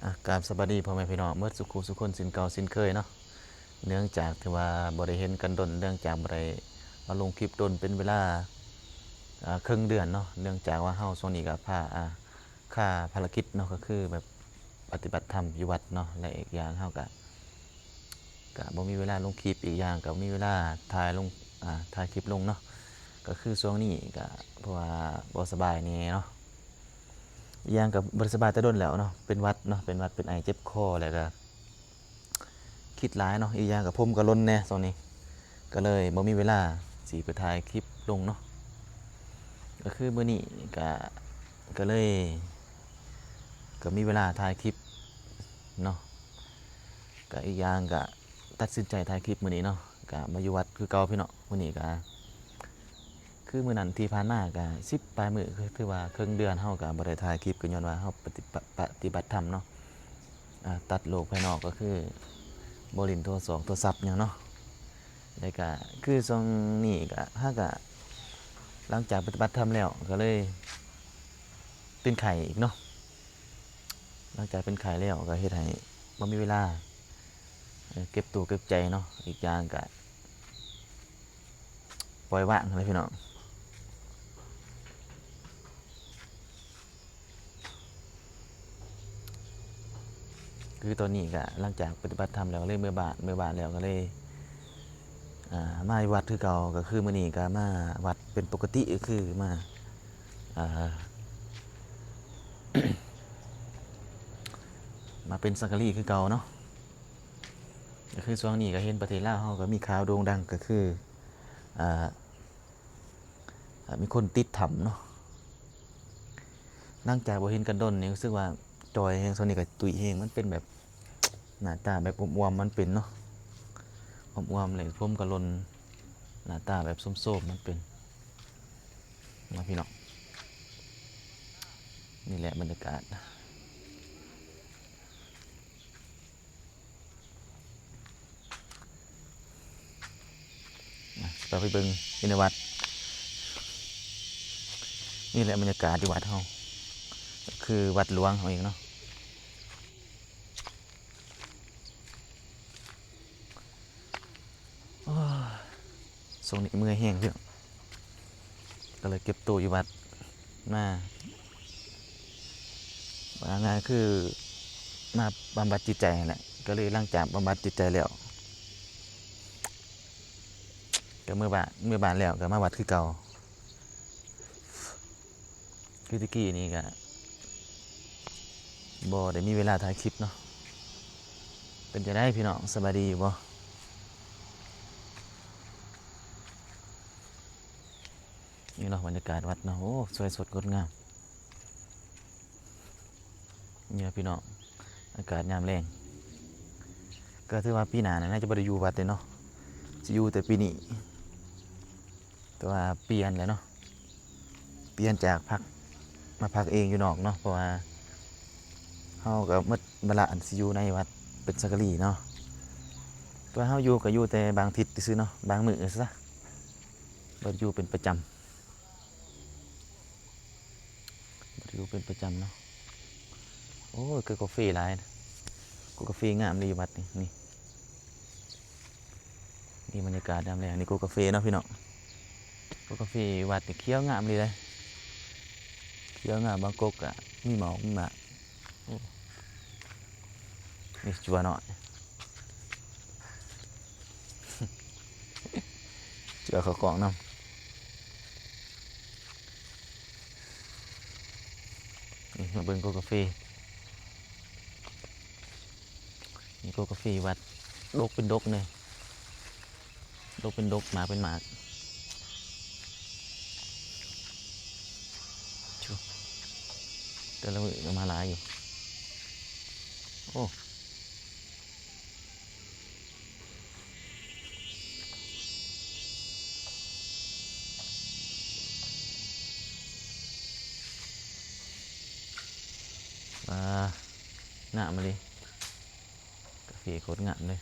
ອາ ກາບສະບາຍດີພໍ່ແມ່ພີ່ນ້ອງເໝິດສູ່ຄູ່ສູ່ຄົນເຊັ່ນເກົ່າເຊັ່ນເຄີຍເນາະ. ເນື່ອງຈາກທີ່ວ່າບໍ່ໄດ້ເຫັນກັນດົນ ເນື່ອງຈາກບໍ່ໄດ້ມາລົງຄລິບດົນເປັນເວລາ ອາ ເຄິ່ງເດືອນເນາະ, ເນື່ອງຈາກວ່າເຮົາຊ່ວງນີ້ກໍພາ ອາ ຄາພາລະກິດເນາະ ກໍຄືແບບປະຕິບັດທຳຢູ່ວັດເນາະ ແລະ ອີກຢ່າງເຮົາກະ ກະບໍ່ມີເວລາລົງຄລິບ, ອີກຢ່າງກະບໍ່ມີເວລາຖ່າຍລົງ ອາ ຖ່າຍຄລິບລົງເນາະ. ກະຄືຊ່ວງນີ້ກະເພາະວ່າບໍ່ສະບາຍແດ່ເນາະ, ອີກຢ່າງກະບໍ່ໄດ້ສະບາຍແຕ່ດົນແລ້ວເນາະ, ເປັນຫວັດເນາະ, ເປັນຫວັດເປັນໄອເຈັບຄໍ ແລ້ວກະຄິດຫຼາຍເນາະ, ອີກຢ່າງກະຜົມກະຫຼົ່ນແດ່ຊ່ວງນີ້ ກະເລີຍບໍ່ມີເວລາຊິໄປຖ່າຍຄລິບລົງເນາະ. ກະຄືມື້ນີ້ກະ ກະເລີຍ ກະມີເວລາຖ່າຍຄລິບເນາະ. ກະອີກຢ່າງກະຕັດສິນໃຈຖ່າຍຄລິບມື້ນີ້ເນາະ, ກະມາຢູ່ວັດຄືເກົ່າພີ່ນ້ອງ. ມື້ນີ້ກະຄືມື້ນັ້ນທີ່ຜ່ານມາກະສິບປາຍມື້ ຄືຖືວ່າເຄິ່ງເດືອນເຮົາກະບໍ່ໄດ້ຖ່າຍຄລິບ ກໍຍ້ອນວ່າເຮົາປະຕິ ປະ ປະຕິບັດທຳເນາະ, ອາ ຕັດໂລກພາຍນອກ ກໍຄືບໍ່ຫຼິ້ນໂທລະສອງໂທລະສັບຫຍັງເນາະ. ແລ້ວກະຄືຊ່ວງນີ້ກະ ເຮົາກະ ຫຼັງຈາກປະຕິບັດທຳແລ້ວ ກະເລີຍເປັນໄຂ້ອີກເນາະ. ຫຼັງຈາກເປັນໄຂ້ແລ້ວກະເຮັດໃຫ້ບໍ່ມີເວລາ ເອີ ເກັບໂຕເກັບໃຈເນາະ, ອີກຢ່າງກະປ່ອຍວາງຫັ້ນແຫຼະພີ່ນ້ອງ. ຄືຕອນນີ້ກະຫຼັງຈາກປະຕິບັດທຳແລ້ວ ກະເລີຍເມືອບ້ານ, ເມືອບ້ານແລ້ວກະເລີຍ ອາ ມາວັດຄືເກົ່າ. ກະຄືມື້ນີ້ກະມາວັດເປັນປົກກະຕິ ກະຄືມາ ອາ ມາເປັນສັງກະລີຄືເກົ່າເນາະ. ກະຄືຊ່ວງນີ້ກະເຫັນປະເທດລາວເຮົາກະມີຂ່າວໂດ່ງດັງ ກະຄື ອາ ອາ ມີຄົນຕິດຖ້ຳເນາະ. ຫຼັງຈາກບໍ່ເຫັນກັນດົນນີ້ ຮູ້ສຶກວ່າຈ່ອຍແຮງ, ຊ່ວງນີ້ກະຕຸ້ຍແຮງ, ມັນເປັນແບບ ໜ້າຕາແບບອວມໆ ມັນເປັນເນາະ, ອວມໆ ແລ້ວຜົມກະຫຼົ່ນ, ໜ້າຕາແບບໂຊມໆ ມັນເປັນເນາະພີ່ນ້ອງ. ນີ້ແຫຼະບັນຍາກາດ. ອ່ະ ເຮົາໄປເບິ່ງຢູ່ໃນວັດ. ນີ້ແຫຼະບັນຍາກາດຢູ່ວັດເຮົາ, ຄືວັດຫຼວງເຮົາເອງເນາະ. ໂອ້ຍ ຊ່ວງນີ້ເມື່ອຍແຮງເດ້, ກໍເລີຍເກັບໂຕຢູ່ວັດມາ. ວ່າງ່າຍຄືມາບຳບັດຈິດໃຈຫັ້ນແຫຼະ, ກໍເລີຍຫຼັງຈາກບຳບັດຈິດໃຈແລ້ວ ກໍເມືອບ້ານ, ເມືອບ້ານແລ້ວກໍມາວັດຄືເກົ່າ. ຄືແຕ່ກີ້ນີ້ກະບໍ່ໄດ້ມີເວລາຖ່າຍຄລິບເນາະ. ເປັນຈັ່ງໃດພີ່ນ້ອງ ສະບາຍດີຢູ່ບໍ່? ນີ້ເນາະ ບັນຍາກາດວັດເນາະ, ໂອ້ ສວຍສົດງົດງາມ. ນີ້ລະພີ່ນ້ອງ ອາກາດຍາມແລງ. ກໍຖືວ່າປີໜ້ານີ້ໜ້າຈະບໍ່ໄດ້ຢູ່ວັດເດ້ເນາະ, ຊິຢູ່ແຕ່ປີນີ້. ແຕ່ວ່າປ່ຽນແລ້ວເນາະ, ປ່ຽນຈາກພັກ ມາພັກເອງຢູ່ນອກເນາະ, ເພາະວ່າເຮົາກໍໝົດວາລະອັນຊິຢູ່ໃນວັດເປັນສັງກະລີເນາະ. ແຕ່ວ່າເຮົາຢູ່ກໍຢູ່ແຕ່ບາງທິດຊື່ໆເນາະ, ບາງມື້ຊະ, ບໍ່ໄດ້ຢູ່ເປັນປະຈຳ, ບໍ່ໄດ້ຢູ່ເປັນປະຈຳເນາະ. ໂອ້ຍ ກາເຟຫຼາຍ, ກາເຟງາມເລີຍຢູ່ວັດນີ້. ນີ້ ນີ້ບັນຍາກາດຍາມແລງ, ນີ້ກົກກາເຟເນາະພີ່ນ້ອງ. ກົກກາເຟວັດນີ້ຂຽວງາມເລີຍເດ້, ຂຽວງາມ, ບາງກົກກະມີໝອກມີໝາກ. ໂອ້ ມີຈົວເນາະ, ຈົວເຂົ້າກ້ອງນຳ. ນີ້ມາເບິ່ງກົກກາເຟ, ນີ້ກົກກາເຟວັດ ດົກເປັນດົກເລີຍ, ດົກເປັນດົກ ໝາກເປັນໝາກ. ໂອ້ ແຕ່ລະມື້ກໍມາຫຼາຍຢູ່. ໂອ້ ອ່າ ງາມອີ່ຫຼີ, ກາເຟໂຄດງາມເລີຍ.